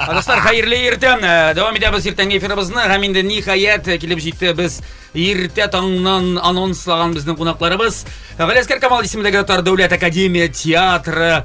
Дуслар, хәерле иртә. Дәвам итәбез иртәнге эфирыбызны һәм инде ниһаять килеп җитте без иртә таңнан анонслаган безнең кунакларыбыз. Галиәскәр Камал исемендәге Татар дәүләт академия театры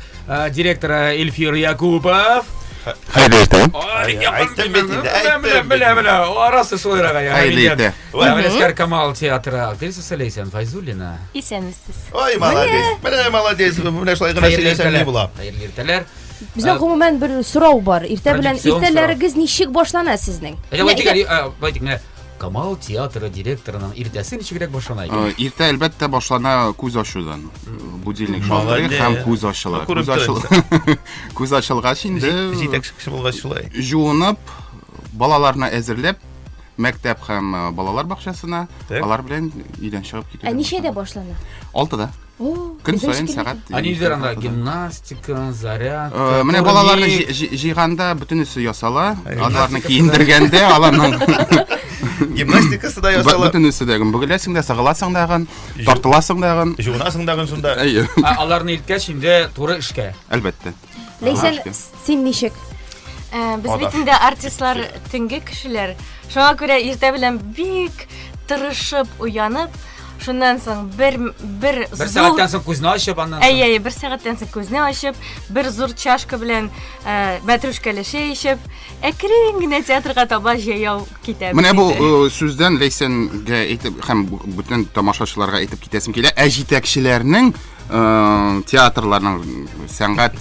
директоры Эльфир Якупов. Хәерле иртә. Әйттем бит инде, әйттем. Менә, менә, арасы шулайрак. Хәерле иртә. Галиәскәр Камал театры актрисасы Ләйсән Файзуллина. Исәнмесез. Ой, молодец. Менә молодец. Менә шулай гына сөйләсәң ни була? Хәерле иртәләр. Безнең гомумән бер сорау бар. Иртә белән иртәләрегез ничек башлана сезнең? Әйдә, әйтик әле, әйтик, менә Камал театры директорының иртәсе ничегрәк башлана икән? Иртә әлбәттә башлана күз ачудан. Будильник шалтырый һәм күз ачыла. Күз ачыла. Күз ачылгач инде җитәкче кеше булгач шулай. Жуынып, балаларны әзерләп, мәктәп һәм балалар бакчасына, алар белән өйдән чыгып китү. Ә ничәдә башлана? 6-да. Көн саен сәгать. Ә нидер анда гимнастика, зарядка. Менә балаларны җыйганда бөтенесе ясала. Аларны киендергәндә аларның гимнастикасы да ясала. Бөтенесе дә бөгеләсең дә, сыгыласың дагын, тартыласың дагын. Жуынасың дагын шунда. Әйе. Ә аларны илткәч инде туры эшкә. Әлбәттә. Ләйсән, син ничек? Без бит инде артистлар төнге кешеләр. Шуңа күрә иртә белән бик тырышып уянып, шуннан соң бер бер бер сәгатьтән соң күзне ачып аннан соң. Әйе, әйе, бер сәгатьтән соң күзне ачып, бер зур чашка белән мәтрүшкәле чәй эчеп, әкрен генә театрга таба җәяү китәбез. Менә бу сүздән Ләйсәнгә әйтеп һәм бүтән тамашачыларга әйтеп китәсем килә. Ә җитәкчеләрнең театрларның, сәнгать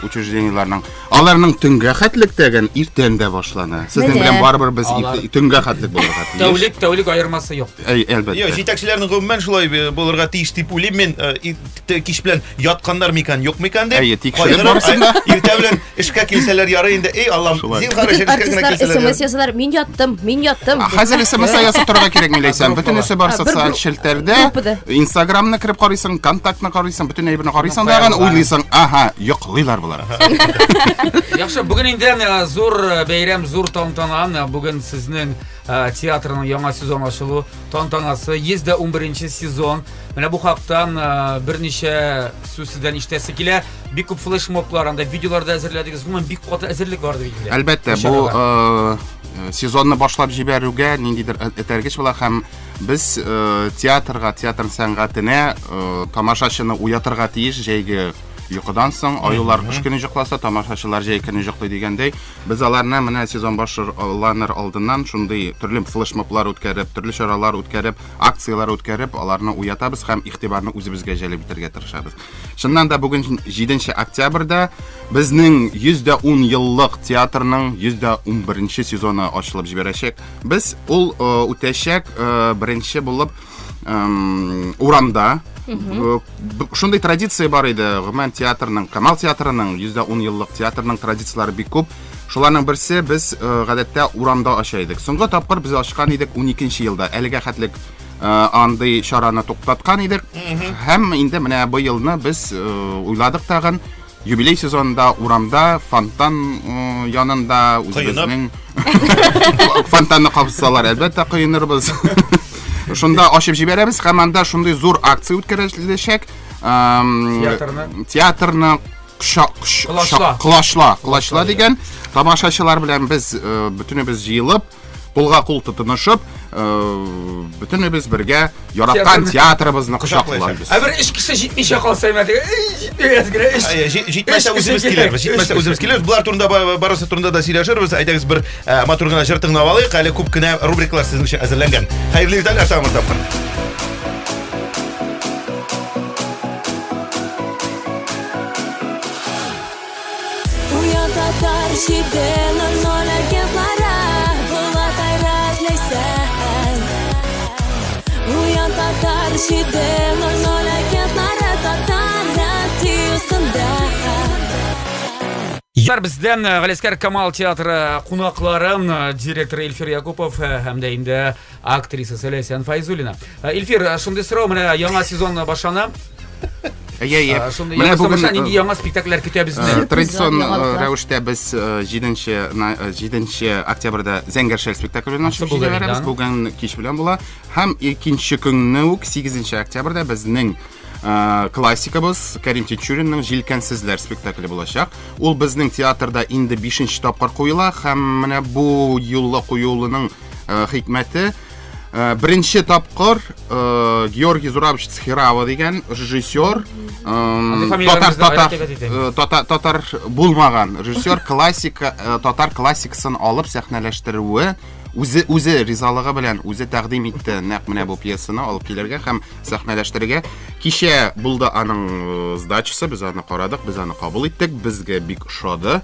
учреждениеләрнең, аларның төнгә хәтлек тәген иртән дә башлана. Сезнең белән барыбер без төнгә хәтлек булырга тиеш. Тәүлек, тәүлек аермасы юк. Әй, әлбәттә. Юк, җитәкчеләрнең гомумән шулай булырга тиеш дип уйлыйм мин. Кич белән ятканнар микән, юк микән дип. Әйе, тикшереп барысын да. Иртә белән эшкә килсәләр ярый инде. Эй, Аллам, зинһар өчен эшкә генә килсәләр. Артистлар смс язалар, мин яттым, мин яттым. Хәзер смс язып торырга кирәкми, Ләйсән. Бөтенесе бар социаль челтәрдә. Инстаграмны кереп карыйсың, контактны карыйсың, бөтен әйберне карыйсың да, уйлыйсың, аһа, йоклыйлар болар. Яхшы, бүген инде зур бәйрәм, зур тантана. Бүген сезнең театрның яңа сезон ачылу тантанасы, 111 сезон. Менә бу хактан берничә сүз сездән ишетәсе килә. Бик күп флешмоблар, анда видеолар да әзерләдегез. Гомумән бик каты әзерлек барды бит инде. Әлбәттә, бу сезонны башлап җибәрүгә ниндидер этәргеч була һәм без театрга, театр сәнгатенә тамашачыны уятырга тиеш җәйге йокыдан соң. Аюлар кыш көне йокласа, тамашачылар җәй көне йоклый дигәндәй, без аларны менә сезон башланыр алдыннан шундый төрле флешмоблар үткәреп, төрле чаралар үткәреп, акцияләр үткәреп, аларны уятабыз һәм игътибарны үзебезгә җәлеп итәргә тырышабыз. Чыннан да бүген 7 октябрьдә безнең 110 еллык театрның 111 сезоны ачылып җибәрәчәк. Без ул э, үтәчәк э, беренче булып урамда. Э, шундый традиция бар иде. Гомумән театрның, Камал театрының 110 еллык театрның традицияләре бик күп. Шуларның берсе без гадәттә урамда ача идек. Соңгы тапкыр без ачкан идек 12 елда. Әлегә хәтлек андый чараны туктаткан идек. Һәм инде менә бу елны без уйладык тагын юбилей сезонында урамда фонтан янында үзебезнең фонтанны кабызсалар, әлбәттә, коенырбыз. Шунда ачып җибәрәбез һәм анда шундый зур акция үткәреләчәк. Театрны театрны колачла колачла колачла дигән тамашачылар белән без бөтенебез җыелып кулга кул тотынышып, э, бөтенебез бергә яраткан театрыбызны кочаклыйбыз. Ә бер өч кеше җитмичә калса, әмма теге, җитми әз генә өч. Җитмәсә үзебез килербез. Җитмәсә үзебез килербез. Болар турында барысы турында да сөйләшербез. Әйдәгез бер э, матур гына җыр тыңлап алыйк. Әле күп кенә рубрикалар сезнең өчен әзерләнгән. Хәерле иртәләр тагын бер тапкыр. Уян татар 7:00 агентлары Булат Айрат Ләйсән Уян татар 7:00 агентлары Татар радиосында Яр бездән э, Галиәскәр Камал театры кунаклары э, директоры Илфир Якупов э, һәм дә инде актрисасы Ләйсән Файзуллина. Илфир, шундый сорау менә яңа сезон башлана. Әйе, әйе. Шундый Менә бүген нинди яңа спектакльләр көтә безне? Традицион рәвештә без 7 7 октябрьдә Зәңгәр шәл спектаклен ачып җибәрәбез. Бүген кич белән була. Һәм икенче көнне үк 8 октябрьдә безнең Классикабыз Кәрим Тинчуринның Җилкәнсезләр спектакле булачак. Ул безнең театрда инде 5 тапкыр куела һәм менә бу юлы куюлының хикмәте беренче тапкыр Георгий Зурабович Цхирава дигән режиссер татар татар татар татар булмаган режиссер классика татар классикасын алып сәхнәләштерүе үзе үзе ризалыгы белән үзе тәкъдим итте нәкъ менә бу пьесаны алып килергә һәм сәхнәләштерергә. Кичә булды аның э, сдачасы, без аны карадык, без аны кабул иттек, безгә бик ошады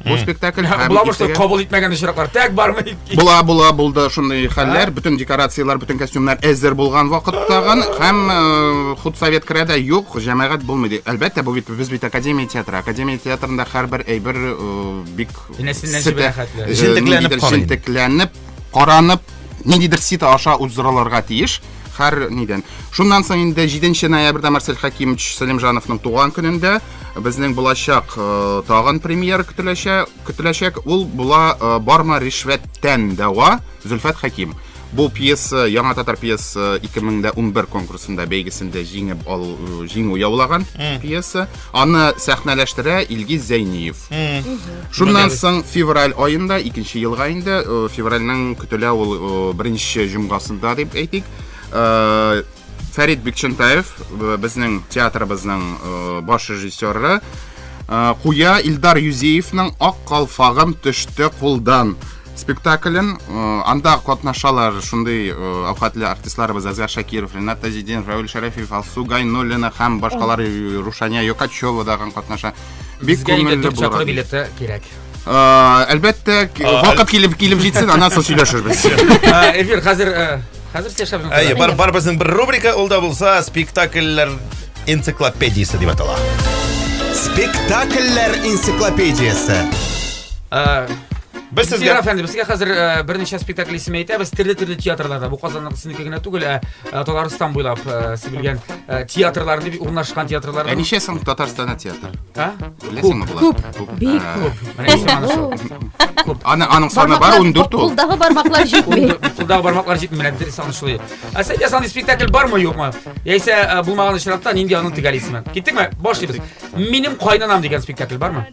бу спектакль. Һәм Буламы что иртәгә- кабул итмәгән очраклар? Так бармы? Була, була, булды шундый хәлләр. Бөтен декорацияләр, бөтен костюмнар әзер булган вакыттагын һәм э, худсовет керә дә юк, җәмәгать булмый ди. Әлбәттә, бу бит без бит академия театры. Академия театрында һәрбер әйбер э, бик Энәсеннән җебенә хәтле. Җентекләнеп ниндидер карый. Җентекләнеп, каранып, ниндидер сито аша уздырылырга тиеш һәр нидән. Шуннан соң инде 7 ноябрьдә Марсель Хәкимович Сәлимҗановның туган көнендә безнең булачак э, тагын премьера көтеләчәк, көтеләчәк. Ул була э, Барма ришвәттән дәва Зөлфәт Хәким. Бу пьеса Яңа татар пьеса 2011 конкурсында бәйгесендә җиңеп ал э, җиңү яулаган пьеса. Аны сәхнәләштерә Илгиз Зәйниев. Шуннан соң февраль аенда, икенче елга инде, э, февральнең көтелә ул э, беренче җомгасында дип әйтик. Э, Фәрит Бикчәнтаев, безнең театрыбызның баш режиссеры, куя Илдар Юзеевның Ак калфагым төште кулдан спектаклен. Анда катнашалар шундый әүхәтле артистларыбыз Әзгар Шакиров, Ренат Тазетдинов, Равил Шәрәфиев, Алсу Гайнуллина һәм башкалар, Рушания Йокачева дагын катнаша. Бик Безгә инде күңелле дүрт чакыру булыр. билеты кирәк. Әлбәттә, вакыт килеп килеп җитсен, аннан соң сөйләшербез. Эфир хәзер хәзер сөйләшәбез. Әйе, бар бар безнең бер рубрика, ул да булса спектакльләр энциклопедиясе дип атала. Спектакльләр энциклопедиясе. Без сезгә Зира әфәнде, без сезгә хәзер э, берничә спектакль исеме әйтәбез. Төрле-төрле театрларда. Бу Казанның синеке генә түгел, ә э, Татарстан буйлап э, сибелгән э, театрлар дип урнашкан театрлар. Ә ничә соң Татарстанда театр? А? Беләсеңме болар? Күп. Күп. Бик Ә, күп. Менә исеме аны шул. Күп. Аны аның саны бар 14 ул. Кулдагы бармаклар җитми. Кулдагы бармаклар җитми, менә дөрес аны шулай. Ә сез андый спектакль бармы, юкмы? Яисә э, булмаган очракта нинди аның төгәл исеме? Киттекме? Башлыйбыз. Минем кайнанам дигән спектакль бармы?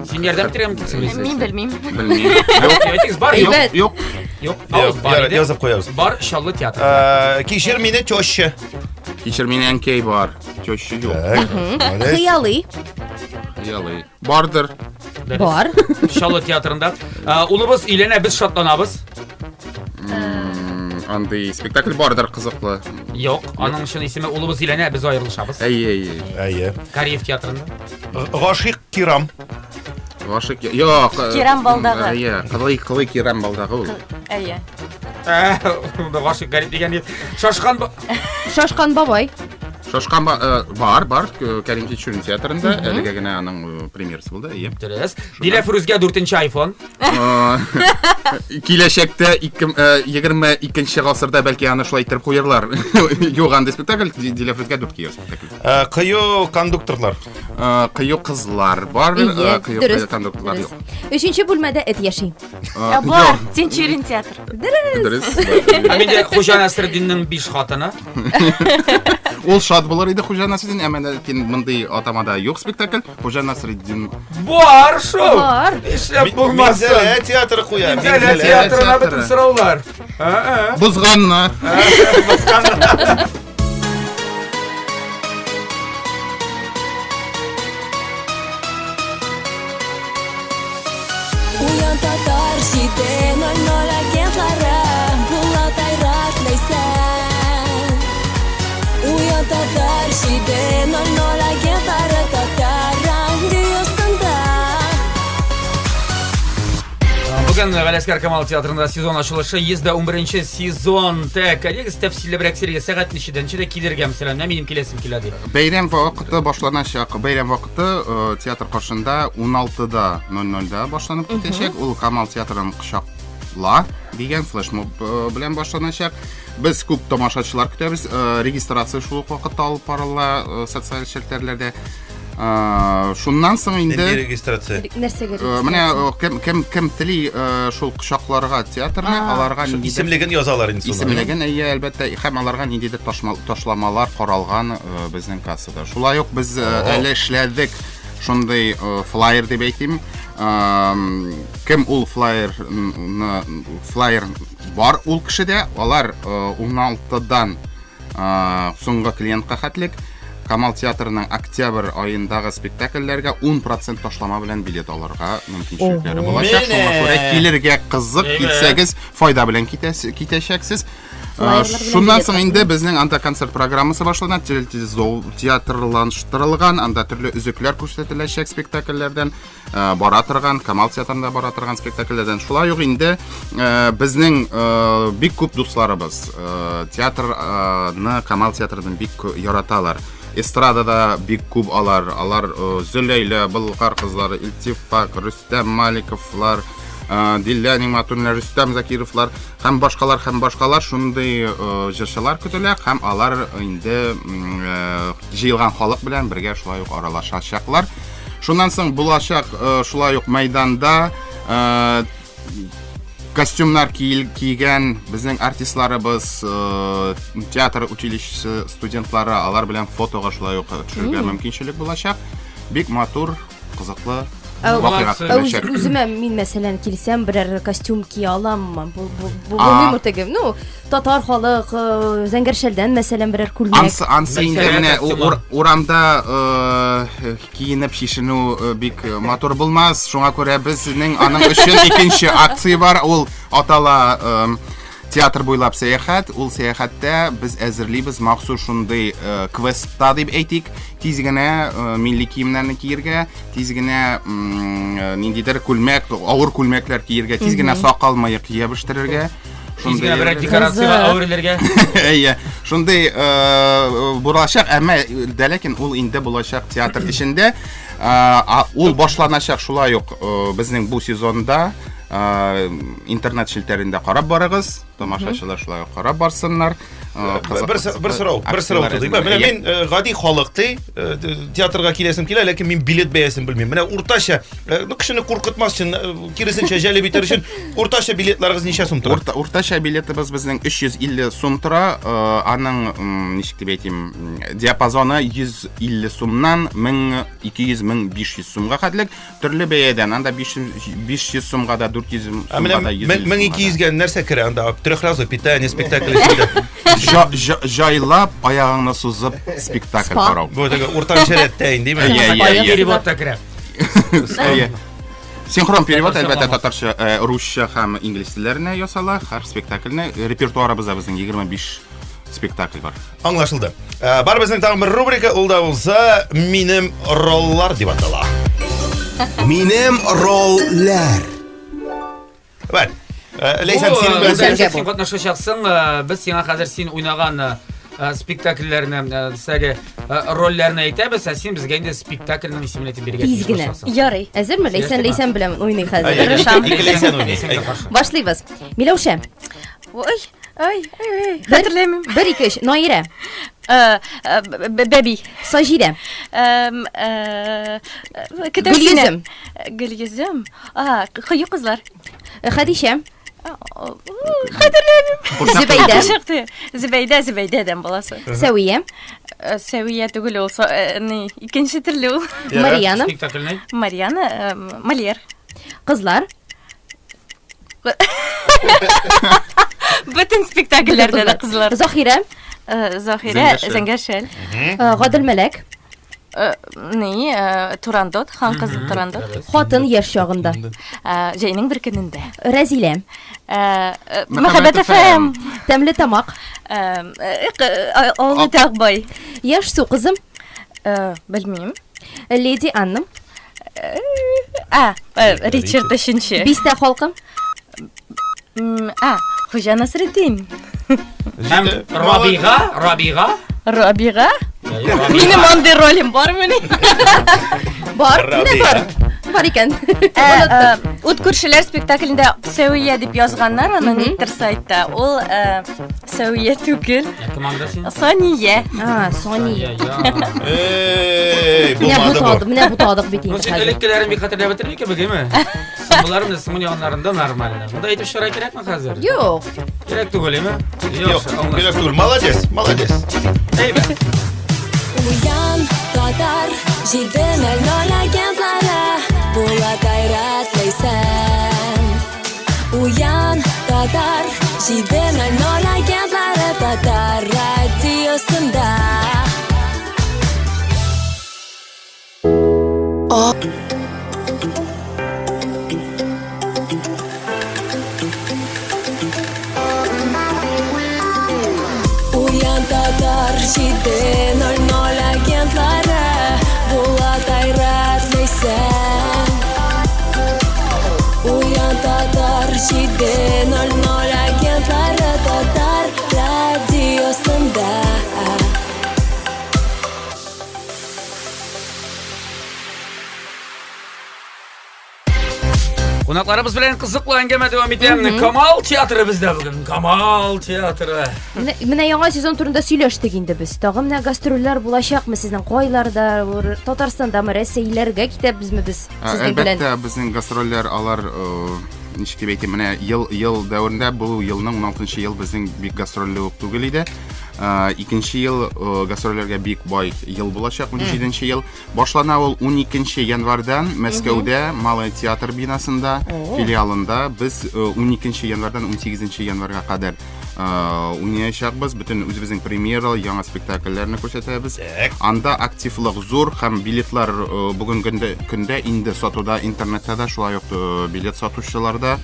Син ярдәм итәргә мөмкинсең, Лиза. Мин белмим. Белмим. Юк, әйтегез, бар, юк. Әйбәт. Юк. Юк, авыз Юк, бар ярар, иде. язып куябыз. Бар Чаллы театры. Э, Кичер мине теща. Кичер мине әнкәй бар. Теща юк. Так, молодец. Хыялый. Хыялый. Бардыр. Дөрес. Бар. Чаллы театрында. Э, Улыбыз өйләнә, без шатланабыз. Андый спектакль бардыр кызыклы. Юк, аның чын исеме Улыбыз өйләнә, без аерылышабыз. Әйе, әйе. Әйе. Кариев театрында. Гашыйк Кирам. Гашыйк Юк. Э, Кирам балдагы. Әйе, кылый кылый Кирам балдагы ул. Әйе. Э, гашыйк Гарип дигән Шашкан Шашкан бабай. Шашкан э, бар, бар Кәрим Тинчурин театрында әлегә генә аның премьерасы булды, әйе. Дөрес. Дилә Фирүзгә дүртенче iPhone. Киләчәктә 22 гасырда бәлки аны шулай иттереп куярлар. Юк, андый спектакль Дилә Фирүзгә дүрт кияү спектакль. Кыю кондукторлар. Кыю кызлар бар, кыю кондукторлар юк. Өченче бүлмәдә эт яши. Бар, Тинчурин театр. Дөрес. Дөрес. Ә миндә Хуҗа Насретдиннең биш хатыны. Ул шат булыр иде Хуҗа Насретдин, әмма ләкин мондый атамада юк спектакль. Хуҗа Насретдин. Бар шул. Бар. Нишләп булмасын? Минзәлә театры куя. Минзәлә театрына бөтен сораулар. Бозганны. Бозганны. Уян татар 7.00 агентлары Булат Айрат Ләйсән Уян татар 7.00 агентлары Татар радиосында Бүген Галиәсгар Камал театрында сезон ачылышы 111 сезон. Так, әйдәгез тәфсилләбрәк сөйләгез. Сәгать ничәдә? Ничәдә килергә, мәсәлән, менә минем киләсем килә ди. Бәйрәм вакыты башланачак. Бәйрәм вакыты э, театр каршында 16:00-да башланып китәчәк. Ул Камал театрын кочакла дигән флешмоб э, белән башланачак. Без күп тамашачылар көтәбез. Э, регистрация шул ук вакытта алып барыла социаль челтәрләрдә. Шуннан соң инде Нинди регистрация? Нәрсәгә Менә кем кем кем тели шул кочакларга театрны, аларга ниндидер исемлеген язалар инде. Исемлеген, әйе, әлбәттә, һәм аларга ниндидер ташламалар каралган безнең кассада. Шулай ук без әле эшләдек шундый флаер дип әйтим. Кем ул флаерны флаер бар ул кешедә, алар 16-дан Соңгы клиентка хәтлек Камал театрының октябрь аендагы спектакльләргә 10% ташлама белән билет алырга мөмкинчелекләре булачак. Шуңа күрә килергә кызык, килсәгез, файда белән китәчәксез. Шуннан соң инде безнең анда концерт программасы башлана, театрлаштырылган, анда төрле өзекләр күрсәтеләчәк спектакльләрдән. Э, бара торган Камал театрында бара торган спектакльләрдән шулай ук инде э, безнең э, бик күп дусларыбыз театрны Камал театрын бик яраталар эстрадада бик күп алар алар Зөләйлә Болгар кызлары Илтифак Рөстәм Маликовлар Дилә Нигматуллина Рөстәм Закировлар һәм башкалар һәм башкалар шундый җырчылар көтелә һәм алар инде җыелган халык белән бергә шулай ук аралашачаклар Шуннан соң булачак э, шулай ук мәйданда э, костюмнар кигән безнең артистларыбыз, э, театр училищесы студентлары, алар белән фотога шулай ук төшергә мөмкинчелек булачак. Бик матур, кызыклы вакыйга көтеләчәк. Үземә мин мәсәлән килсәм берәр костюм кия аламмы? Бу булмыймы теге? Ну, Татар халык, э, зәңгәр шәлдән, мәсәлән, берәр күлмәк. Ансы, ансы инде менә урамда э, киенеп чишенү э, бик матур булмас. Шуңа күрә безнең аның өчен икенче акция бар. Ул атала театр буйлап сәяхәт. Ул сәяхәттә без әзерлибез махсус шундый квестта дип әйтик. Тиз генә милли киемнәрне киергә, тиз генә ниндидер күлмәк, авыр күлмәкләр киергә, тиз генә сакал мыек ябыштырырга. Шундый берәр декорациягә әверелергә. Әйе, шундый э, булачак, әмма дә ләкин ул инде булачак театр эчендә. Э, ул башланачак шулай ук э, безнең бу сезонда интернет челтәрендә карап барыгыз. Тамашачылар шулай ук карап барсыннар. Бер бер сорау, бер сорау туды. Менә мин гади халык ди, театрга киләсем килә, ләкин мин билет бәясен белмим. Менә уртача, ну кешене куркытмас өчен, киресенчә җәлеп итәр өчен уртача билетларыгыз ничә сум тора? Урта, уртача билетыбыз безнең 350 сум тора. Аның, ничек дип әйтим, диапазоны 150 сумнан 1200-1500 сумга хәтлек. Төрле бәядән, анда 500, 500 сумга да, 400 Ә менә сумга да, 150 сумга да. 1200гә нәрсә керә анда? Трехразовое питание, спектакль эчендә. Җайлап, аягыңны сузып спектакль карау. Бу теге уртанчы рәттә инде, димме? Иә, иә, Перевод та керә. Иә. Синхрон перевод, әлбәттә, татарча, э, русча һәм инглиз телләренә ясала. Һәр спектакльне репертуарыбызда безнең 25 спектакль бар. Аңлашылды. Э, бар безнең тагын бер рубрика, ул да булса Минем роллар дип атала. Минем ролләр. Бар. Э, Ләйсән, синең белән син катнашачаксың. Э, без сиңа хәзер син уйнаган э, спектакльләрне, сәге рольләрне әйтәбез, ә син безгә инде спектакльнең исемен әйтеп бирергә тиеш буласың. Ярый. Әзерме? Ләйсән, Ләйсән белән уйный хәзер. Тырышам. Ләйсән уйный. Башлыйбыз. Миләүшә. Ой, ой, ой, хәтерләмим. Бер, ике, өч. Наирә. Бәби. Саҗидә. Гөлйөзем. Гөлйөзем. А, кыю кызлар. Э, Хәдичә. Хәтерләмим. Зөбәйдә. Чыкты. Зөбәйдә, Зөбәйдә адәм баласы. Сәвия. Э, Сәвия түгел ул, э, ни, икенче төрле ул. Марьяна. Спектакльне. Марьяна, Мольер. Кызлар. Бөтен спектакльләрдә дә кызлар. Заһирә. Заһирә, Зәңгәр шәл. Гадел Мәләк. Э, ни, э, Турандот, хан кызы Турандот. Хатын яшь чагында. Э, җәйнең бер көнендә. Рәзилә. Мәхәббәт FM. Тәмле тамак. Олы Тәкбай. Яшь су кызым. Белмим. Леди Анна. А, Ричард өченче. Бистә халкы. А, Хуҗа Насретдин. Һәм Рабига, Рабига. Рабига? Минем андый ролем бармыни? Бар, менә бар. Бар икән. Ә, ә, Ут күршеләр спектаклендә Сәвия дип язганнар аны никтер сайтта. Ул ә, Сәвия түгел. Ә кем анда син? Сания. А, Сония. Я, я. Эй, Менә булмады бу. бутадык, менә бутадык бит Ну инде син хәзер. элеккеләрен бик хәтерләп бетерми кебек, әйме? Соңгылары менә соңгы яннарында нормально. Монда әйтеп чыгарга кирәкме хәзер? Юк. Кирәк түгел, әйме? Юк, кирәк түгел. Молодец, молодец. Әйбәт. Уян, татар, 7.00 агентлары Булат Айрат Ләйсән Уян, татар, 7.00 агентлары Татар радиосында Уян татар 7.00 агентлары Булат Айрат Ләйсән Уян татар 7.00 агентлары Татар радиосында Кунакларыбыз белән кызыклы әңгәмә дәвам итә. Камал театры бездә бүген. Камал театры. Менә, менә яңа сезон турында сөйләштек инде без. Тагын менә гастрольләр булачакмы сезнең? Кайларда? Татарстандамы, Рәсәйләргә китәбезме без сезнең белән? Әлбәттә, безнең гастрольләр алар ничек дип әйтим, менә ел ел дәверендә бу елның 16 ел безнең бик гастрольле үк түгел иде. Икенче ел гастрольләргә бик бай ел булачак, 17 ел. Башлана ул 12 январьдан Мәскәүдә Малый театр бинасында, филиалында. Без 12 январьдан 18 январьга кадәр уйнаячакбыз. Бөтен үзебезнең премьера, яңа спектакльләрне күрсәтәбез. Анда активлык зур һәм билетлар бүгенге көндә инде сатуда, интернетта да, шулай ук билет сатучыларда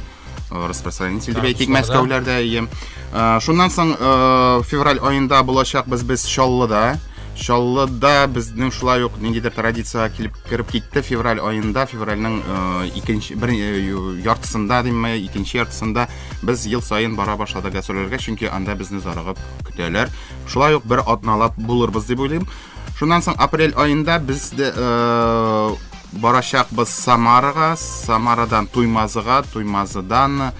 распространитель дип әйтик, Мәскәүләрдә ие. Шуннан соң февраль аенда булачакбыз без Чаллыда. Чаллыда безнең шулай ук ниндидер традиция килеп кереп китте февраль аенда, февральнең икенче бер яртысында димме, икенче яртысында без ел саен бара башладык гастрольләргә, чөнки анда безне зарыгып көтәләр. Шулай ук бер атналап булырбыз дип уйлыйм. Шуннан соң апрель аенда без дә барачакбыз Самарага, Самарадан Туймазыга, Туймазыдан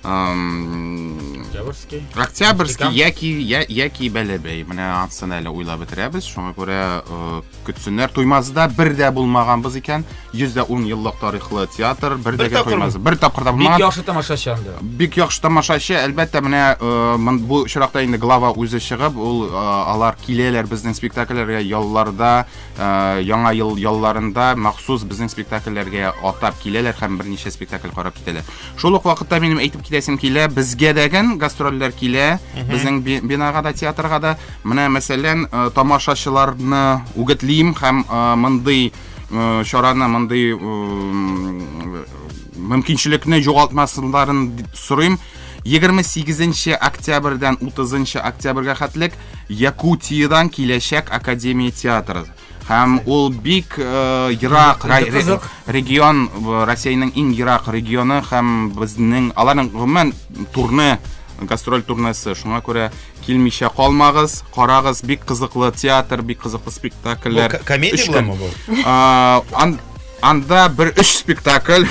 Октябрьский. Октябрьский яки яки Бәләбәй. Менә анысын әле уйлап бетерәбез. Шуңа күрә көтсеннәр. Туймазыда бер дә булмаганбыз икән. 110 еллык тарихлы театр, бер дә Туймазы. Бер тапкыр да булмаган. Бик яхшы тамашачы анда. Бик яхшы тамашачы. Әлбәттә, менә бу очракта инде глава үзе чыгып, ул алар киләләр безнең спектакльләргә ялларда, Яңа ел ялларында махсус безнең спектакльләргә атап киләләр һәм берничә спектакль карап китәләр. Шул ук вакытта минем әйтеп китәсем килә, безгә дәген гастрольләр килә, безнең бинага да, театрга да. Менә, мәсәлән, тамашачыларны үгетлим һәм мондый чараны, мондый мөмкинчелекне югалтмасынларын сорыйм. 28 октябрьдән 30 октябрьгә хәтлек Якутиядән киләчәк академия театры. Һәм ул бик ерак регион, Россиянең иң ерак регионы һәм безнең аларның гомумән турне, гастроль турнесы. Шуңа күрә килмичә калмагыз, карагыз, бик кызыклы театр, бик кызыклы спектакльләр. Комедия буламы бу? Анда бер өч спектакль.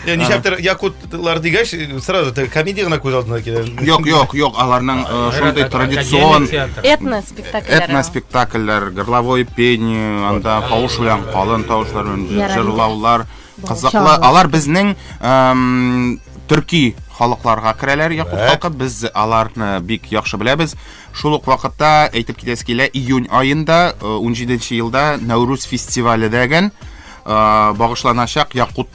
Я нишләптер якутлар дигәч, сразу комедия гына күз алдына килә. Юк, юк, юк, аларның шундый традицион этно спектакльләр. Этно спектакльләр, горловое пение, анда тавыш белән калын тавышлар белән җырлаулар кызыклы. Алар безнең төрки халыкларга керәләр, якут халкы, без аларны бик яхшы беләбез. Шул ук вакытта әйтеп китәсе килә, июнь аенда, 17 елда Нәүрүз фестивале дәген багышланачак якут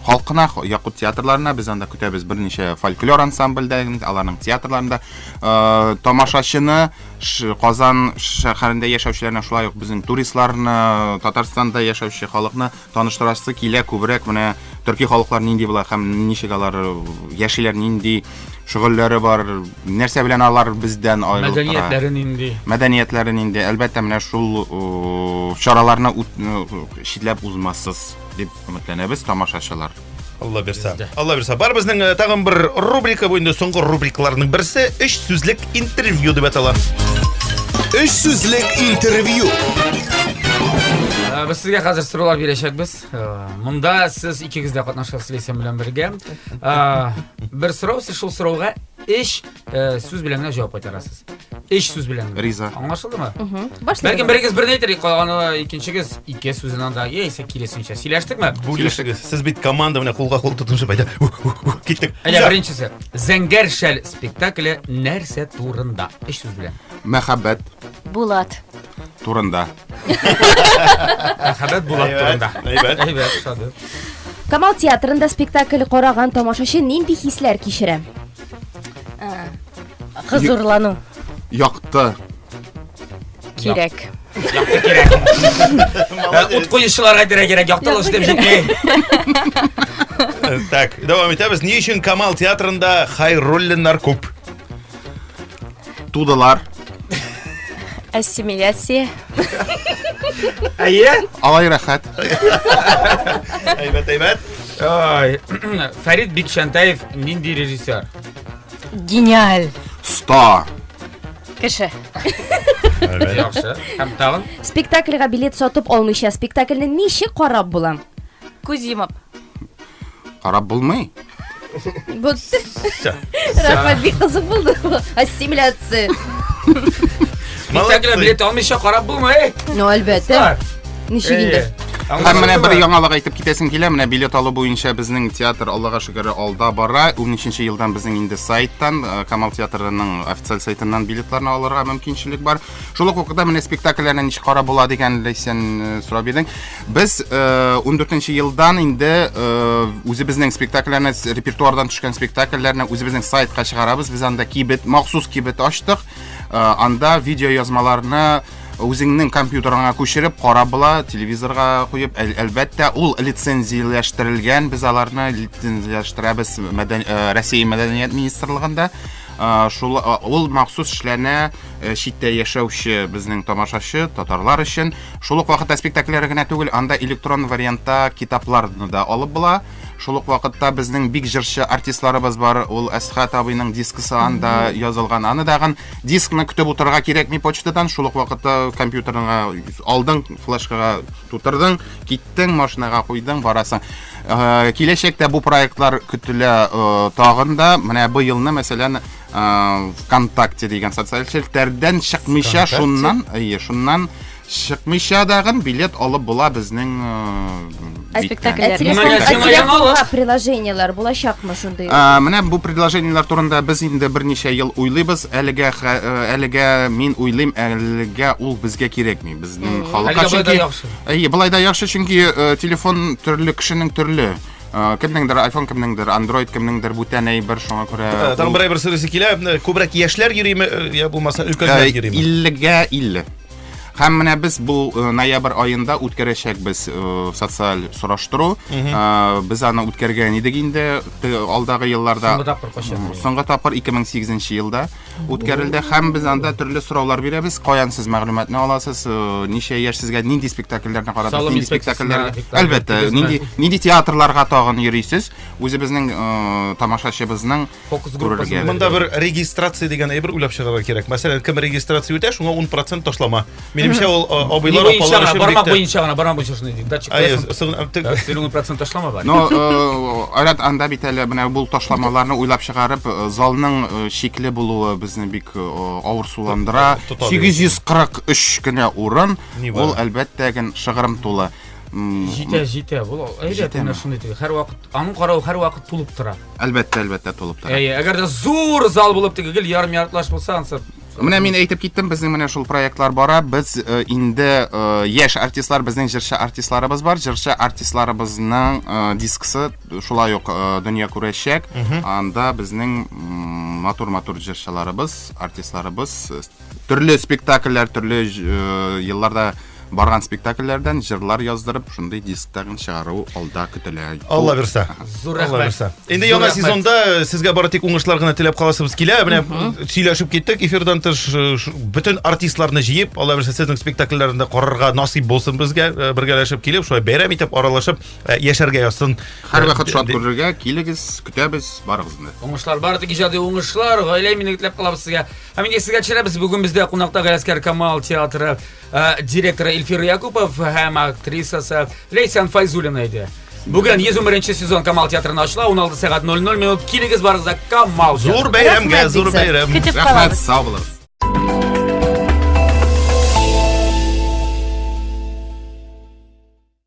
халкына, якут театрларына. Без анда көтәбез берничә фольклор ансамбльдә, аларның театрларында. Тамашачыны Казан шәһәрендә яшәүчеләрне, шулай ук безнең туристларны, Татарстанда яшәүче халыкны таныштырасы килә күбрәк менә төрки халыклар нинди була һәм ничек алар яшиләр, нинди шөгыльләре бар, нәрсә белән алар бездән аерылып тора. Мәдәниятләре нинди? Мәдәниятләре нинди? Әлбәттә, менә шул чараларны читләп узмассыз дип өметләнәбез, тамашачылар. Алла бирсә. Алла бирсә. Бар безнең э, тагын бер рубрика бу инде соңгы рубрикаларның берсе өч сүзлек интервью дип атала. Өч сүзлек интервью. Без сезгә хәзер сораулар бирәчәкбез. Монда сез икегез дә катнашасыз Ләйсән белән бергә. Бер сорау, сез шул сорауга өч сүз белән генә җавап кайтарасыз. Өч сүз белән. генә. Риза. Аңлашылдымы? Башлыйбыз. Бәлкем берегез берне әйтер, калганы икенчегез ике сүзен анда яисә киресенчә. Сөйләштекме? Бүлешегез. Сез бит команда менә кулга кул тотынышып әйдә. Киттек. Әйдә, беренчесе. Зәңгәр шәл спектакле нәрсә турында? Өч сүз белән. Мәхәббәт Булат. турында. Мәхәббәт Булат Әйбәт, турында. әйбәт. Әйбәт, ошады. Камал театрында спектакль караган тамашачы нинди хисләр кичерә? Хозурлану. Якты. Кирәк. Якты кирәк. Ут куючыларга әйтергә кирәк, яктылык эшләп җитми. Так, дәвам итәбез. Ни өчен Камал театрында Хайруллиннар күп? Тудылар. Ассимиляция. Әйе. Алай рәхәт. Әйбәт, әйбәт. Ай, Фәрит Бикчәнтәев нинди режиссер? Гениаль. Ста. Кеше. Яхшы. Һәм тагын? Спектакльгә билет сатып алмыйча спектакльне ничек карап була? Күз йомып. Карап булмый. Бу Рәхмәт, бик кызык булды. Ассимиляция. Спектакльгә билет алмыйча карап булмый. Ну, әлбәттә. Ничек инде? Һәм менә бер яңалык әйтеп китәсем килә. Менә билет алу буенча безнең театр, Аллага шөкер, алда бара. 13 елдан безнең инде сайттан, Камал театрының официаль сайтыннан билетларны алырга мөмкинчелек бар. Шул ук вакытта менә спектакльләрне ничек карап була дигән Ләйсән сорау бирдең. Без 14 елдан инде үзебезнең спектакльләрне, репертуардан төшкән спектакльләрне үзебезнең сайтка чыгарабыз. Без анда кибет, махсус кибет ачтык. Анда видеоязмаларны үзеңнең компьютерыңа күчереп карап була, телевизорга куеп, әлбәттә, ул лицензияләштерелгән, без аларны лицензияләштерәбез Россия мәдәният министрлыгында. Шул ул махсус эшләнә читтә яшәүче безнең тамашачы татарлар өчен. Шул ук вакытта спектакльләр генә түгел, анда электрон вариантта китапларны да алып була. Шул ук вакытта безнең бик җырчы артистларыбыз бар. Ул Әсхәт абыйның дискысы анда язылган. Аны дагын дискны көтеп утырырга кирәкми почтадан. Шул ук вакытта компьютерыңа алдың, флешкага тутырдың, киттең, машинага куйдың, барасың. Э, киләчәктә бу проектлар көтелә э, тагын да. Менә быелны, мәсәлән, э, ВКонтакте дигән социаль челтәрдән чыкмыйча шуннан, әйе, шуннан Чыкмыйча дагын билет алып була безнең Ә спектакльләр? Телефонга приложениеләр булачакмы шундый? Менә бу приложениеләр турында без инде берничә ел уйлыйбыз. Әлегә әлегә мин уйлыйм, әлегә ул безгә кирәкми. Безнең халыкка чөнки Әйе, болай да яхшы, чөнки телефон төрле кешенең төрле. Кемнеңдер iPhone, кемнеңдер Android, кемнеңдер бүтән әйбер, шуңа күрә. Тагын бер әйбер сорыйсы килә, күбрәк яшьләр йөриме, я булмаса өлкәннәр йөриме? 50-гә 50. Һәм менә без бу э, ноябрь аенда үткәрәчәкбез э, социаль сораштыру. Э, без аны үткәргән идек инде алдагы елларда. Соңгы тапкыр кайчан? Соңгы тапкыр 2008 елда үткәрелде һәм без анда төрле сораулар бирәбез. Каян сез мәгълүматны аласыз, ничә яшь сезгә, нинди спектакльләрне карадыгыз, нинди спектакльләргә? Әлбәттә, нинди нинди театрларга тагын йөрисез? Үзебезнең тамашачыбызның Фокус группасы. Монда бер регистрация дигән әйбер уйлап чыгарырга кирәк. Мәсәлән, кем регистрация үтә, шуңа 10% ташлама. Минемчә, ул абыйлар, апалар өчен бармак буенча гына, бармак буенча шундый датчик куясың. Синең 10% ташлама бар. Но Айрат, анда бит әле менә бу ташламаларны уйлап чыгарып, залның шикле булуы безне бик авырсуландыра. 843 кенә урын, ул әлбәттә ген шыгрым тулы. Җитә, җитә. Бу әйбәт менә шундый теге. Һәрвакыт, аның каравы һәрвакыт тулып тора. Әлбәттә, әлбәттә тулып тора. Әйе, әгәр дә зур зал булып теге гел ярым яртылаш булса, ансы Менә мин әйтеп киттем, безнең менә шул проектлар бара. Без э, инде э, яшь артистлар, безнең җырчы артистларыбыз бар. Җырчы артистларыбызның э, дискысы шулай ук дөнья күрәчәк. Анда безнең матур-матур җырчыларыбыз, артистларыбыз төрле спектакльләр, төрле елларда барган спектакльләрдән җырлар яздырып, шундый дисктагын чыгару алда көтелә. Алла бирсә. Зур Алла рәхмәт. бирсә. Инде Зур яңа рәхмәт. сезонда э, сезгә бары тик уңышлар гына теләп каласыбыз килә. Менә сөйләшеп киттек эфирдан тыш э, бөтен артистларны җыеп, Алла бирсә сезнең спектакльләрне карарга насыйп булсын безгә, э, бергәләшеп килеп, шулай бәйрәм итеп, аралашып яшәргә язсын. Һәрвакыт шат күрергә килегез, көтәбез, барыгызны. Уңышлар, бары тик иҗади уңышлар, гаилә иминлеге теләп калабыз сезгә. Һәм инде сезгә төшерәбез, бүген бездә кунакта Галиәсгар Камал театры директоры. Илфир Якупов һәм актрисасы Ләйсән Файзуллина иде. Бүген 111 сезон Камал театрында ачыла, 16 сәгать 00 минут. Килегез барыгыз да Камал Зур бәйрәмгә, зур бәйрәм. Көтеп Рәхмәт, калабыз. сау булыгыз.